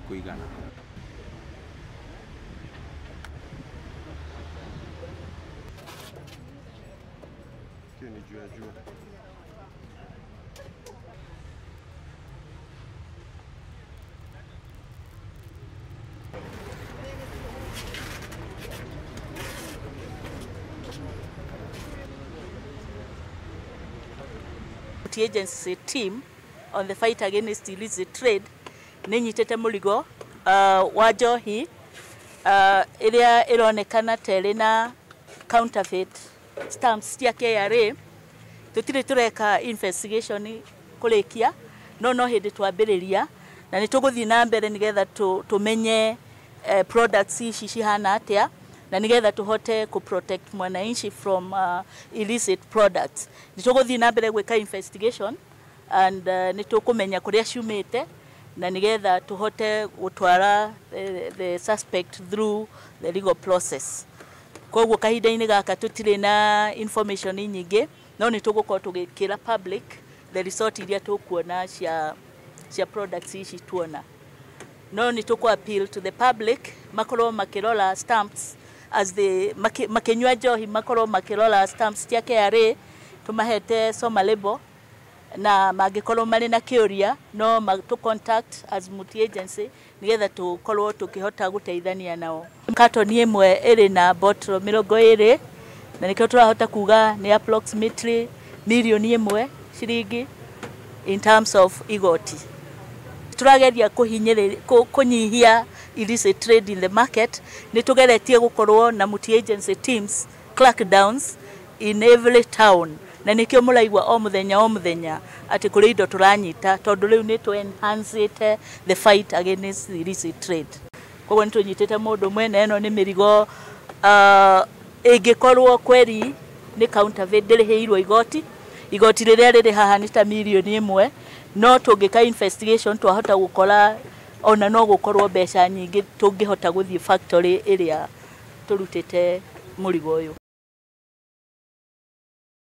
kũigana. Hiyo ni juu ya jua. Agency team on the fight against illicit trade nĩ nyitĩte mũrigo wa njohi ĩrĩa ĩronekana ta ĩrĩ na counterfeit stamps cia KRA. Tũtirĩ tũreka investigation kũrĩkia, no no hĩndĩ twambĩrĩria na nĩ tũgũthiĩ na mbere nĩgetha tũmenye products ici cihana atĩa na nĩgetha tũhote kũ protect mwananchi from illicit products. Nĩ tũgũthiĩ na mbere gwĩka investigation and nĩ tũkũmenya kũrĩa ciumĩte na nĩgetha tũhote gũtwara the suspect through the legal process. Koguo kahinda-inĩ gaka tũtirĩ na information nyingĩ, no nĩ tũgũkorwo tũgĩkĩra public the result iria tũkuona cia products ici tuona. No nĩ tũkũ appeal to the public makorwo makĩrora stamps as they makĩnyua njohi, makorwo makĩrora stamps cia KRA, tũmahete Soma label, na mangĩkorwo marĩ na kĩũria no tũ contact as multi agency nĩgetha tũkorwo tũkĩhota gũteithania nao. Katoni ĩmwe ĩrĩ na bottle 20, na nĩkĩo tũrahota kuga nĩ approximately 1 mirioni ciringi in terms of igoti. Tũrageria kũnyihia illicit trade in the market. Nĩ tũgeretie gũkorwo na multi agency teams crackdowns in every town, na nĩkĩo mũraigua o mũthenya o mũthenya atĩ kũrĩ indo tũranyita, tondũ rĩu nĩ tũ enhancĩte the fight against illicit trade. Koguo nĩ tũnyitĩte mũndũ ũmwe na ĩno nĩ mĩrigo ĩngĩkorwo kweri nĩ counterfeit, ndĩrĩhĩirwo igoti. Igoti rĩrĩa rĩrĩ haha nĩ ta 1 mirioni, no tũngĩka investigation twahota gũkora ona no gũkorwo mbeca nyingĩ tũngĩhota gũthiĩ factory ĩrĩa tũrutĩte mũrigo ũyũ.